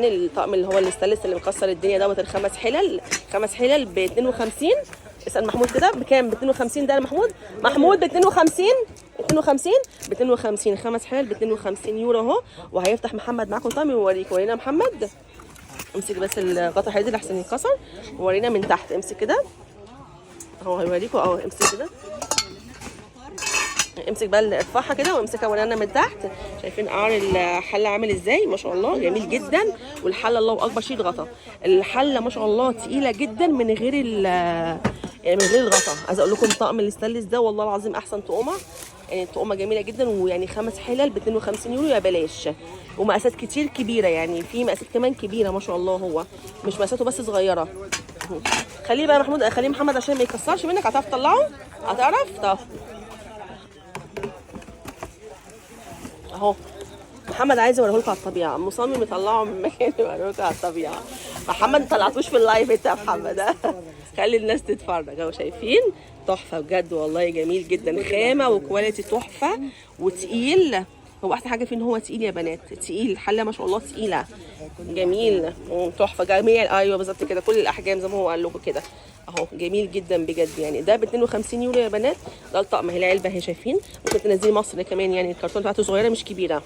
الطقم اللي هو الاستانلس اللي مكسر الدنيا دوت، الخمس حلل، خمس حلل ب 52. اسال محمود كده بكام؟ ب 52 ده يا محمود؟ محمود ب 52، 52، ب 52، خمس حلل ب 52 يورو اهو. وهيفتح محمد معاكم طقم ويوريكم. ورينا محمد، امسك بس الغطا هينزل احسن يتكسر. ورينا من تحت، امسك كده اهو، هيوريكم اهو. امسك كده، امسك بقى، ارفعها كده وامسكها ورانا من تحت. شايفين قعر الحلة عامل ازاي؟ ما شاء الله جميل جدا. والحله الله اكبر، شيل غطا الحلة ما شاء الله تقيلة جدا من غير ال يعني من غير الغطا. عايزه اقول لكم طقم الاستانلس ده والله العظيم احسن طقمه، يعني الطقمه جميلة جدا. ويعني خمس حلل ب 52 يورو يا بلاش. ومقاسات كتير كبيرة، يعني في مقاسات كمان كبيرة ما شاء الله، هو مش مقاساته بس صغيرة. خليه بقى محمود، خليه محمد عشان ما يكسرش منك. هتعرف تطلعه؟ هتعرف؟ طب اهو محمد عايز اوريه لكم على الطبيعة، مصمم يطلعه من مكانه يوريه لكم على الطبيعة. محمد ما طلعتوش في ال live انت يا محمد. خلي الناس تتفرج اهو. شايفين تحفة بجد والله، جميل جدا، خامة و quality تحفة وتقيل. هو احسن حاجة فيه ان هو تقيل يا بنات، تقيل الحلة ما شاء الله تقيلة، جميل تحفة جميع. ايوه بالظبط كده، كل الاحجام زي ما هو قال لكم كده اهو، جميل جدا بجد. يعني ده ب 52 يورو يا بنات. ده الطقم اهي، العلبة اهي شايفين. ممكن تنزليه مصر كمان، يعني الكرتونه بتاعته صغيرة مش كبيرة.